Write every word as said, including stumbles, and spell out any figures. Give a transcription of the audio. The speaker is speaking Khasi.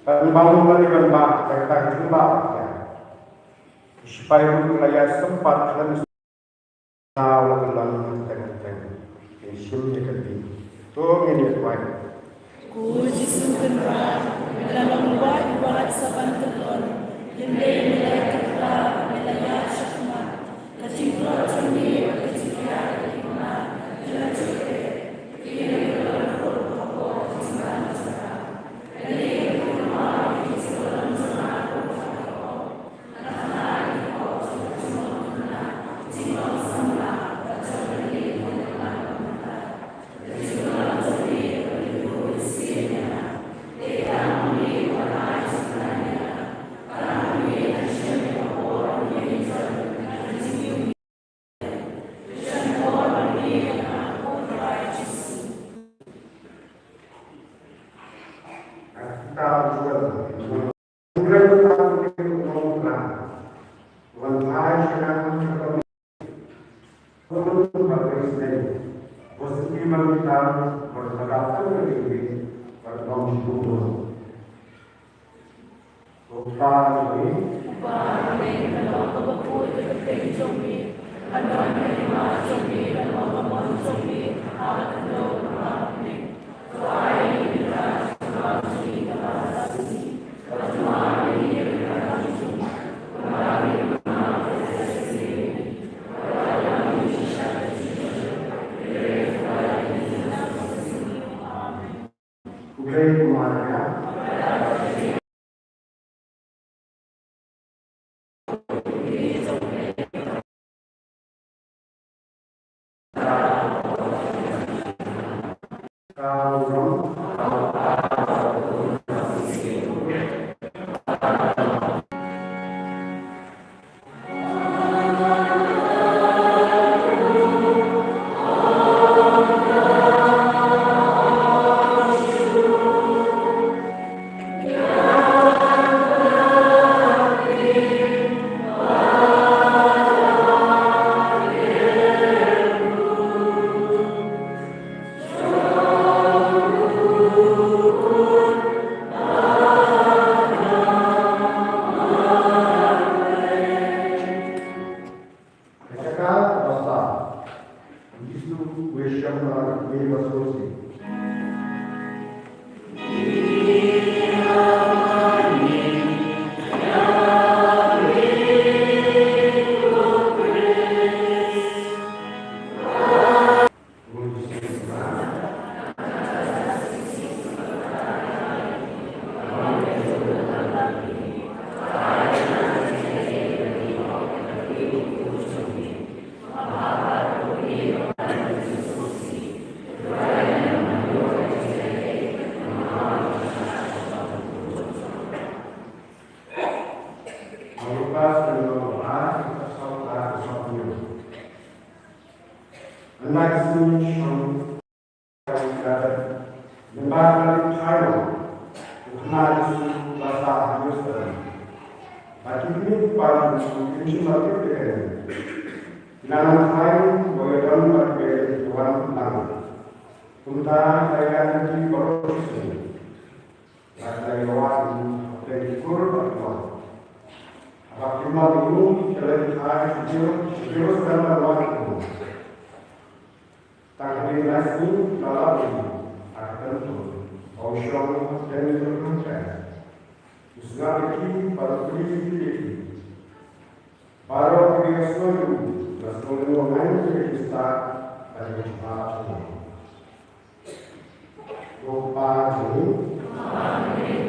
Ban bang ban ban ba ka ka jumba. Ki sipai ruh la ïa sympat khlem Tau la ka long teng teng. Kin shim ïa ka ding. To ngin ïa duwai. Ko Jisu Kynrad, me la long wad wad sa ban kyllon. Ïa me me la ïa kyrpad, me la ïa shakmat. Ka jingtlot jong me bad ka jingkyrkhu jong me, ka la jur. Ïa me ka long khun ka bor ka jingwan jong me. Kumta, ka ïa ki baroh shisien. Bad la ïa wan hapdeng ki kur bad ki wan. Haba ki mat ïa u, ki la ïa thait sha Jer-, sha Jerusalem bad wan ki kur. Tang hadien lai sngi la lap ïa u ha ka temple ba u shong hapdeng ki kur. U sngap ïa ki bad u kylli ïa ki. Baroh kiba ïohsngew ïa u la sngew lyngngoh ïa ka jingstad bad ïa ka jingmap jong u. Ko Pa jong ngi.